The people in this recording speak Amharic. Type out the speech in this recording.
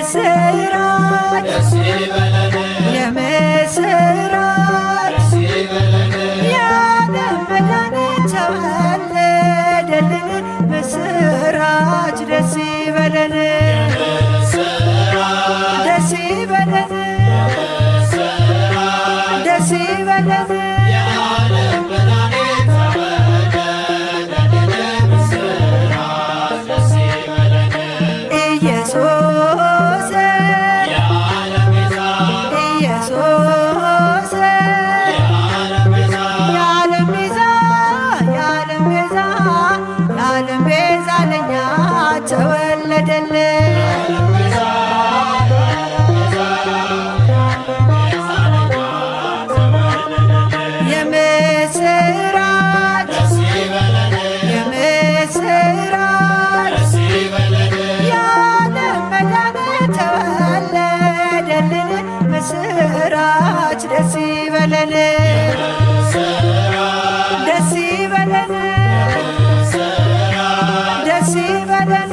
የምስራች የምስራች የዓለም መድኃኒት ተወለደልን ምስራች ደስ ይበለን ደስ ይበለን ደስ ይበለን። የዓለም መድኃኒት ተወለደልን ምስራች ደስ ይበለን። ኢየሱስ የዓለም ቤዛ ኢየሱስ የዓለም ቤዛ የዓለም ቤዛ የዓለም ቤዛ የዓለም ቤዛ ለኛ ተወለደልን። የዓለም ቤዛ የዓለም ቤዛ የዓለም ቤዛ ለኛ ተወለደልን። የምስራች ደስ ይበለን የምስራች ደስ ይበለን የዓለም መድኃኒት ተወለደልን ምስራች ደስ ይበለን የምስራች ደስ ይበለን የምስራች ደስ ይበለን።